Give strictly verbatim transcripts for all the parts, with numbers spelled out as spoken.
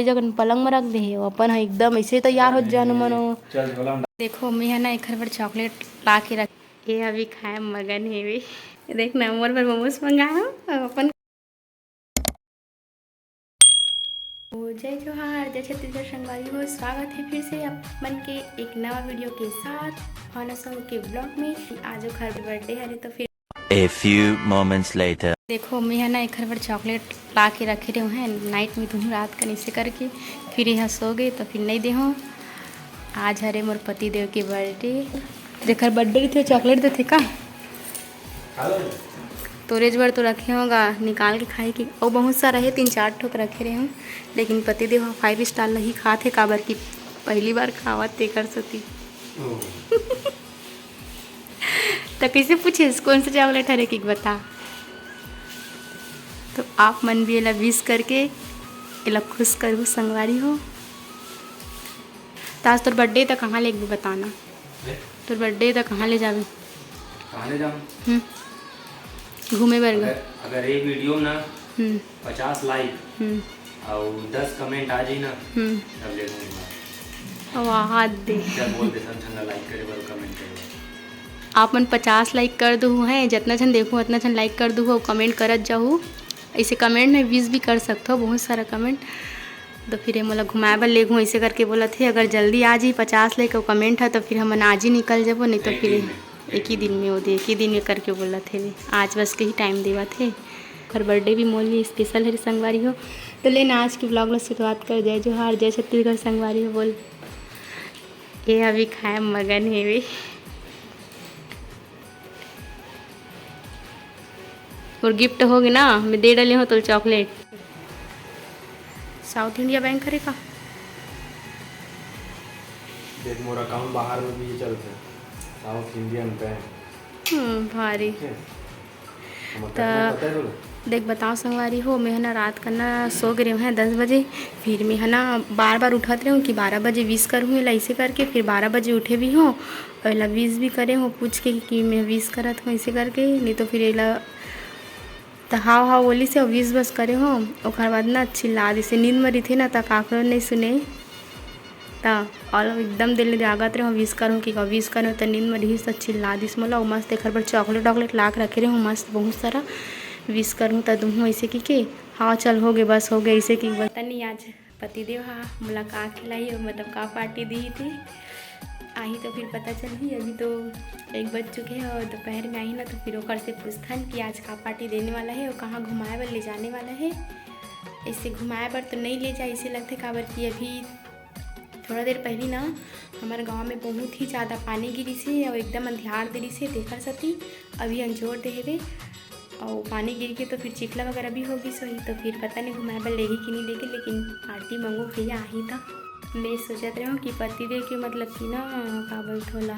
जगन पलंग में रख दे हे, अपन ह एकदम ऐसे तैयार हो जानो मनो। चल झोला में। देखो, मैं ह ना एखर बर चॉकलेट ला के रख, ये अभी खाए मगन हेवे। देख ना, मोर बर मोमोज मंगाए हो, अपन। तो जय जोहार, जय छत्तीसगढ़ संगवारी हो, स्वागत है फिर से आप मन के एक नवा वीडियो के साथ भावना साहू के ब्लॉग में। आज ओखर बर्थडे हरे तो फिर A few moments later. देखो, मैं ह ना एखर बर चॉकलेट ला के रखे रहे हैं नाइट में, तुहूँ रात कन ऐसे करके, फिर यह सो गए तो फिर नहीं देहो। आज हरे मोर पति देव के बर्थडे, जेकर बर्थडे रहिथे चॉकलेट देथे का? तोरेज बर तो रखे होगा निकाल के खाए के, अउ बहुत सारा है, तीन चार ठोक रखे रहे हूँ, लेकिन पति देव फाइव स्टार नहीं खात है, काबर कि पहली बार खावत तेकर सेती। त कइसे पूछिस, कौन सा चॉकलेट हरे कि बता? तो आप मन भी एला विश करके एला खुश करहू संगवारी हो। त आज तोर बर्थडे त कहाँ ले बता ना? हैं? तोर बर्थडे त कहाँ ले जाबे? कहाँ ले जाऊँ? हम्म। घूमे बर गा? अगर, अगर ये वीडियो ना हम्म। पचास लाइक हम्म। अउ दस कमेंट आ जाई ना, हम्म। तब ले घूमना। वाह, हद दे। चल बोल दे, सब झन ला लाइक करे बर, कमेंट करे बर। आप मन पचास लाइक कर दूहू हैं, जितना झन देखू उतना झन लाइक कर दूहू अउ कमेंट करत जाहू। ऐसे कमेंट में विश भी कर सकत हो, बहुत सारा कमेंट। तो फिर ये मोला घुमाए बर ले घूम ऐसे करके बोलत हे, अगर जल्दी आ जाई पचास लाइक अउ कमेंट है तो फिर हमन आज ही निकल जाबो, नहीं तो एक फिर दिन में। एक ही दिन में, वो दे, एक ही दिन में करके बोलत हे, आज बस के ही टाइम देवत हे। ओकर बर्थडे भी मोर लिए स्पेशल हरे संगवारी हो। तो ले ना आज के ब्लॉग ला शुरुआत कर, जय जोहार, जय छत्तीसगढ़ संगवारी हो बोल। ये अभी खाए मगन हेवे। और गिफ्ट होगे ना, मैं दे डले हो तो चॉकलेट। साउथ इंडिया बैंक हरे का? देख, मोर अकाउंट बाहर में भी चलथे, साउथ इंडियन बैंक। हम्म, भारी। ठीक है? हमर त कतना पता है तोला? देख, बताओ संगवारी हो, मैं ह ना रात का ना सो गे रहेंव दस बजे, फिर मैं ह ना बार बार उठत रहेंव कि बारह बजे विश करहूँ एला, ऐसे करके फिर बारह बजे उठे भी हों, अउ एला विश भी करे हों पूछ के कि मैं विश करत हों, ऐसे करके, नहीं तो फिर एला त हाव हाव बोलिस हे, विश बस करे हों, ओकर बाद ना चिल्ला दिस हे, नींद म रहिथे ना त काकरो नहीं सुने। त अउ एकदम देर ले जागत रहेंव, विश करहूँ कि विश करहूँ, त नींद म रहिस त चिल्ला दिस मोला। अउ मस्त एखर बर चॉकलेट वॉकलेट ला के रखे रहेंव मस्त बहुत सारा, विश करहूँ त दूहूँ ऐसे कि के, हाँ चल हो गे बस हो गे ऐसे कि बस। पता नहीं आज पतिदेव हा मोला का खिलाई, मतलब का पार्टी दी थी, आही तो फिर पता चलही। अभी तो एक बज चुके हैं और दोपहर में आही ना तो फिर ओकर से पूछथन कि आज का पार्टी देने वाला है और कहाँ घुमाए बर ले जाने वाला है। ऐसे घुमाए बर तो नहीं ले जाए, ऐसे लगथे काबर कि अभी थोड़ा देर पहली ना हमर गांव में बहुत ही ज़्यादा पानी गिरिस हे और एकदम अंधियार दे रिस हे, तेकर सेती अभी अंजोर दे हेवे और पानी गिर के तो फिर चिखला वगैरह भी हो गिस होही, तो फिर पता नहीं घुमाए बर लेगी कि नहीं लेगी, लेकिन पार्टी मंगू भैया आही त। मैं सोचत रहेंव कि पति देव के मतलब कि ना का बोलथे ओला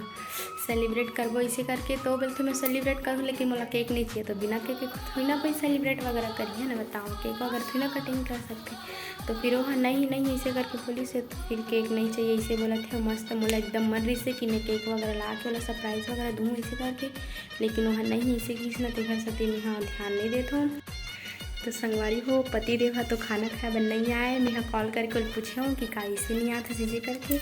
सेलिब्रेट करबो ऐसे करके, तो बोलथे मैं सेलिब्रेट करूँ लेकिन मोला केक नहीं चाहिए, तो बिना केक के थोड़ी ना कोई सेलिब्रेट वगैरह करिए ना, बताओ केक वगैरह थोड़ी ना कटिंग कर सकते। तो फिर ओह नहीं नहीं ऐसे करके बोलिस हे, तो फिर केक नहीं चाहिए ऐसे बोलत हे। मस्त मोला एकदम मन रहिस हे कि मैं केक वगैरह ला के ओला सरप्राइज वगैरह दूँ ऐसे करके, लेकिन ओह नहीं ऐसे किहिस ना, तेकर सेती मैं हा ध्यान नहीं देत हों। तो संगवारी हो, पति देव हा तो खाना खाए बर नहीं आए, मैं हा कॉल करके ओला पूछे हों कि का ऐसे नहीं आत हस ऐसे करके,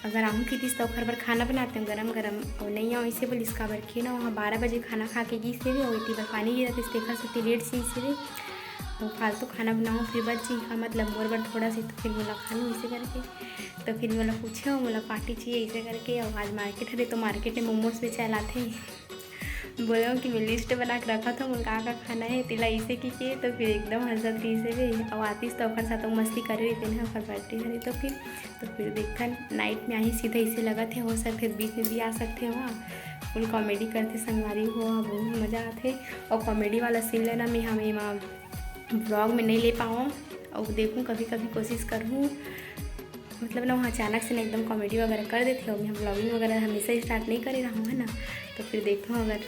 अगर आहूँ किहितिस तो ओखर बर खाना बनातेंव गरम गरम, अउ नहीं आए ऐसे बोलिस, काबर कि ना ओह बारह बजे खाना खा के गिस हेवे, अउ एती बर पानी गिरत रिस तेकर सेती लेट से आइस हेवे। अउ फालतू खाना बनाओ फिर बच जाही का, मतलब मोर बर थोड़ा से, तो फिर मोला खा लूँ ऐसे करके। तो फिर मोला पूछे हों मोला पार्टी चाहिए ऐसे करके। अउ आज मार्केट हरे तो मार्केट में मोमोज बेचाए ला आथे। बोले हों कि मैं लिस्ट बना के रखत हों मोला का का खाना है, तेला ऐसे कि के, तो फिर एकदम हंसत रहिस हेवे। अउ आतिस तो ओकर साथ मस्ती करे रहितेन, ओकर बर्थडे हरे तो फिर, तो फिर देखथन नाइट में आही सीधा ऐसे लगत हे, हो सकथे बीच में भी आ सकथे। वहाँ फुल कॉमेडी करथे संगवारी हो, वहाँ बहुत मजा आथे। अउ कॉमेडी वाला सीन लेना मैं हमें वहाँ ब्लॉग में नहीं ले पाऊँ, अउ देखूँ कभी कभी कोशिश करहूँ, मतलब ना वहाँ अचानक से ना एकदम कॉमेडी वगैरह कर देथे, अउ मैं ब्लॉगिंग वगैरह हमेशा स्टार्ट नहीं करे रहूँ है ना, तो फिर देखूँ अगर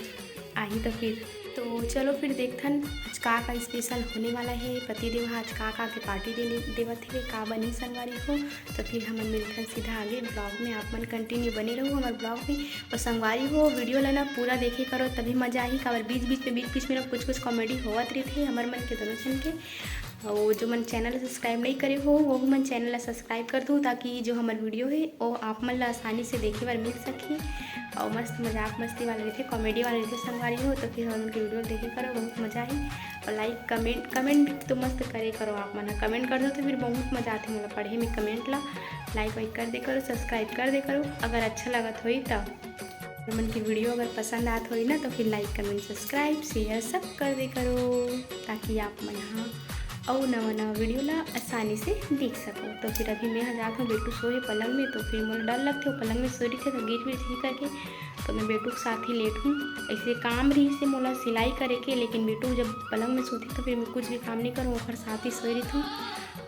आही तो फिर। तो चलो फिर देखथन आज का का स्पेशल होने वाला है, पति देव हा आज का का के पार्टी देने देवत हे, का बनी संगवारी हो। तो फिर हमन मिलथन सीधा आगे ब्लॉग में, आप मन कंटिन्यू बने रहू हमर ब्लॉग में। और संगवारी हो, वीडियो ला ना पूरा देखे करो, तभी मजा आही, काबर बीच बीच में, बीच बीच में ना कुछ कुछ कॉमेडी होवत रहिथे हमर मन के दोनों झन के। अउ जो मन चैनल ला सब्सक्राइब नइ करे हो, वो मन चैनल ला सब्सक्राइब कर दो, ताकि जो हमर वीडियो हे, वो आप मन ला आसानी से देखे बर मिल सके। अउ मस्त मजाक मस्ती वाला रहिथे, कॉमेडी वाला रहिथे संगवारी हो, तो फिर हमन के वीडियो देखे करो, बहुत मजा आही। अउ लाइक, कमेंट, कमेंट तो मस्त करे करो आप मन ह, कमेंट कर दो तो फिर बहुत मजा आथे मोला पढ़े में कमेंट ला। लाइक वाइक कर दे करो, सब्सक्राइब कर दे करो, अगर अच्छा लगत होही त। हमन के वीडियो अगर पसंद आत होही ना, तो फिर लाइक, कमेंट, सब्सक्राइब, शेयर सब कर दे करो, ताकि आप मन ह अउ नवा नवा वीडियो ला आसानी से देख सको। तो फिर अभी मैं ह जात हूँ, बेटू सोए पलंग में, तो फिर मोला डर लगथे, वो पलंग में सोए रहिथे, तो गिर गिर ही करके, तो मैं बेटू के साथ ही लेट हूँ। ऐसे काम रहिसे मोला सिलाई करे के, लेकिन बेटू जब पलंग में सोथे, तो फिर मैं कुछ भी काम नहीं करूँ, ओखर साथ ही सोए रहिथूँ।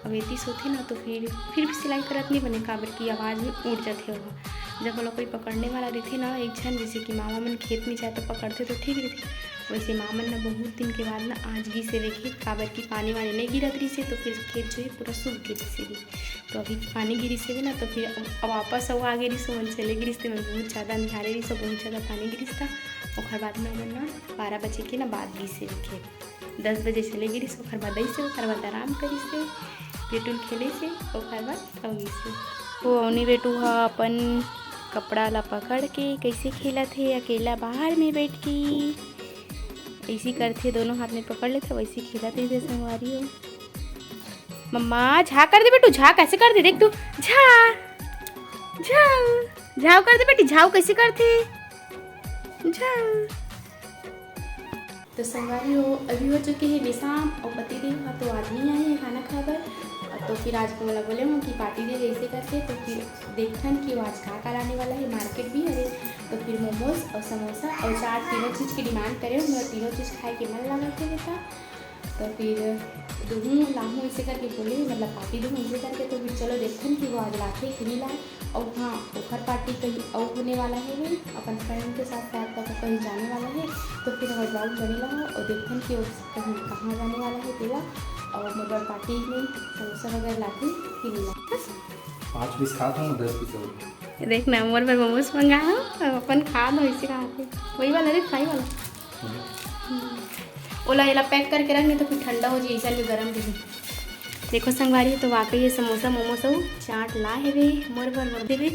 अब एती सोथे ना, तो फिर, फिर भी सिलाई करत नहीं बने, काबर कि आवाज़ में उठ जाथे ओहा। जब ओला कोई पकड़ने वाला रहिथे ना, एक झन, जैसे कि मामा मन खेत में जाए तो पकड़थे तो ठीक रहिथे, वैसे मामा मन ना बहुत दिन के बाद ना आज गिस हेवे खेत, काबर कि पानी वानी नहीं गिरत रहिसे, तो फिर खेत जो है पूरा सूख गे रहिसे। तो अभी पानी गिरिस हेवे ना, तो फिर अब, अब वापस अउ आगे रहिस, मन चले गिरिस, ते मन बहुत ज़्यादा निहारे रहिस, बहुत ज़्यादा पानी गिरिस था। ओखर बाद में ओमन ना बारह बजे के ना बाद गिस हेवे खेत, दस बजे चले गिरिस, ओखर बाद अइसे, ओखर बाद आराम करिस हे, बेटू ल खेलिस हे, ओखर बाद सो गिस हे। वो अवनी बेटू ह अपन कपड़ा ला पकड़ के कैसे खेलत हे अकेला बाहर में बैठ के, ऐसी करथे, दोनों हाथ में पकड़ लेथे, वैसे खेलत रहिथे संगवारी हो। मम्मा, झा कर दे बेटू, झा कैसे कर दे, देख तू, झा, झा, झाव कर दे बेटी, झाव कैसे करथे, झा। तो संगवारी हो, अभी हो चुके हे बेशाम, अउ पति देव ह तो आज नहीं आए हे खाना खाए बर। तो फिर आज को मोला बोले हूँ कि पार्टी दे दे ऐसे करके, तो फिर देखथन कि वो आज का का लाने वाला हे। मार्केट भी हरे, तो फिर मोमोज अउ समोसा अउ चाट, तीनों चीज़ के डिमांड करे हूँ, मोला तीनों चीज़ खाए के मन लागत हे बेटा। तो फिर दुहूँ लाहूँ ऐसे करके बोले, मतलब पार्टी दुहूँ ऐसे करके। तो फिर चलो देखथन कि वो आज लाथे कि नहीं लाए। अउ हाँ, ओखर पार्टी कहीं अउ होने वाला हे, वो अपन फ्रेंड के साथ, साथ तक कहीं जाने वाला हे। तो फिर हमर ब्लॉग बने रहो अउ देखथन कि वो कहीं कहाँ जाने वाला हे तेला। अउ मोर बर पार्टी में समोसा वगैरह लाथे कि नहीं लाथे। पाँच पीस खात हूँ, दस पीस और। देख ना, मोर बर मोमोज मंगाए हो, अपन खात हो, इसे खात हे। वही वाला रे, फ्राई वाला। हम्म। ओला, एला पैक करके रख, नहीं तो फिर ठंडा हो जाए, ऐसा भी गरम रही। देखो संगवारी, तो वाकई ये समोसा, मोमोज अउ चाट ला हेवे मोर बर, मोर देवे।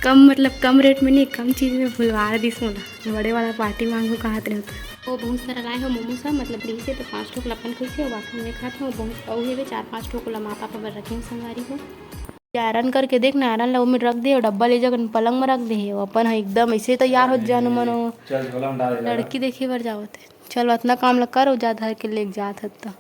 कम, मतलब कम रेट में नहीं, कम चीज़ में भुलवा दिस मोला। बड़े वाला पार्टी मांगू कहत रहे तो। वो बहुत सारा लाए हो मोमोज ह, मतलब रहिसे तो पाँच ठोक ल अपन खइसे, बाकी मैं खात हूँ बहुत, अउ हेवे चार पाँच ठोक ला माँ पापा बर रखे हूँ संगवारी हो। आयरन करके देख ना, आयरन ला ओमे रख दे, डब्बा ले जाकर पलंग में रख दे हे। अपन ह एकदम ऐसे तैयार हो जानो मनो। चल, झोला में डाल दे। लड़की देखे बर जावत हे। चल, अतना काम ला कर, जा धर के लेके जात हत त।